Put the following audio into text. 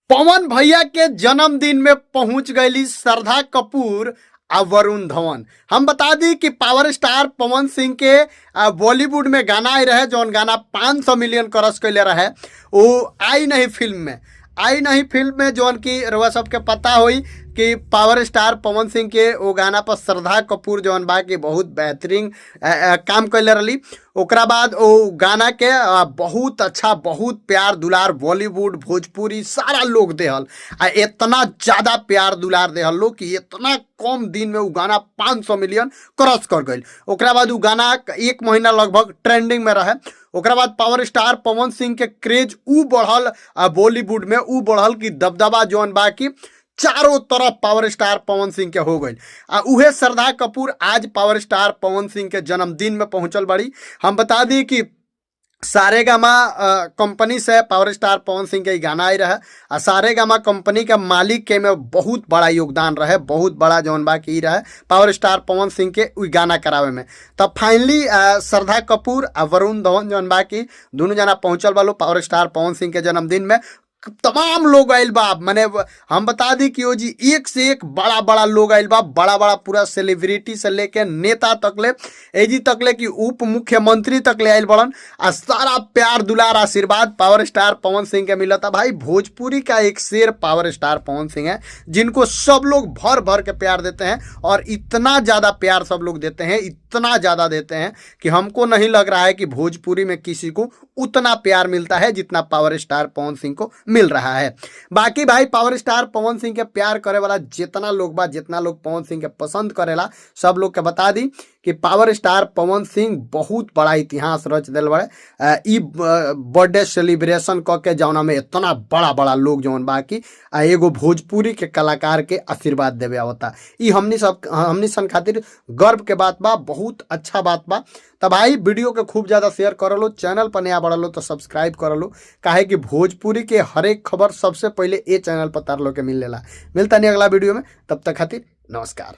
पवन भैया के जन्मदिन में पहुंच गईली श्रद्धा कपूर आ वरुण धवन। हम बता दी कि पावर स्टार पवन सिंह के बॉलीवुड में गाना आई रहे, जौन गाना 500 मिलियन क्रॉस कैले रहे, वो आई नहीं फिल्म में, आई नहीं फिल्म में, जौन की रउआ सबके पता होई कि पावर स्टार पवन सिंह के वो गाना पर श्रद्धा कपूर जौन बा कि बहुत बेहतरीन काम कैले रही। ओकरा बाद वो गाना के बहुत अच्छा, बहुत प्यार दुलार बॉलीवुड, भोजपुरी सारा लोग देहल आ इतना ज़्यादा प्यार दुलार देहल लोग कि इतना कम दिन में वो गाना 500 मिलियन क्रॉस कर गई। ओकरा बाद वो गाना एक महीना लगभग ट्रेंडिंग में रहे। ओकरा बाद पावर स्टार पवन सिंह के क्रेज ऊ बढ़ल बॉलीवुड में ऊ बढ़ल कि दबदबा जौन बा कि चारों तरफ पावर स्टार पवन सिंह के हो गई। आ उहे श्रद्धा कपूर आज पावर स्टार पवन सिंह के जन्मदिन में पहुंचल बड़ी। हम बता दी कि सारेगामा कंपनी से पावर स्टार पवन सिंह के गाना आई रहे आ सारेगामा कंपनी के मालिक के में बहुत बड़ा योगदान रहे, बहुत बड़ा जौन बा कि रहे पावर स्टार पवन सिंह के उ गाना करावे में। तब फाइनली श्रद्धा कपूर आ वरुण धवन जौन बा कि दोनों जना पहुंचल बा लोग पावर स्टार पवन सिंह के जन्मदिन में। तमाम लोग आयल बा, माने हम बता दी कि ओ जी एक से एक बड़ा बड़ा लोग आयल बा, बड़ा बड़ा पूरा सेलिब्रिटी से लेके नेता तक ले, एजी तक ले कि उप मुख्यमंत्री तक ले आयल बड़न आ सारा प्यार दुलार आशीर्वाद पावर स्टार पवन सिंह के मिलता। भाई भोजपुरी का एक शेर पावर स्टार पवन सिंह है, जिनको सब लोग भर भर के प्यार देते हैं और इतना ज़्यादा प्यार सब लोग देते हैं, इतना ज़्यादा देते हैं कि हमको नहीं लग रहा है कि भोजपुरी में किसी को उतना प्यार मिलता है जितना पावर स्टार पवन सिंह को मिल रहा है। बाकी भाई पावर स्टार पवन सिंह के प्यार करे वाला जितना लोग बा, जितना लोग पवन सिंह के पसंद करेला, सब लोग के बता दी कि पावर स्टार पवन सिंह बहुत बड़ा इतिहास रच दिल बड़े ई बर्थडे सेलिब्रेशन क के, जौना में इतना बड़ा बड़ा लोग जौन बा कि एगो भोजपुरी के कलाकार के आशीर्वाद देवे आवता। ई हमनी सब हमनी सन खातिर गर्व के बात बा, बहुत अच्छा बात बा। तब भाई वीडियो के खूब ज़्यादा शेयर कर लो, चैनल पर नया बढ़ लो तो सब्सक्राइब कर लो, काहे कि भोजपुरी के हर एक खबर सबसे पहले ए चैनल पर तार लो के मिल लेला। मिलता नहीं अगला वीडियो में, तब तक खातिर नमस्कार।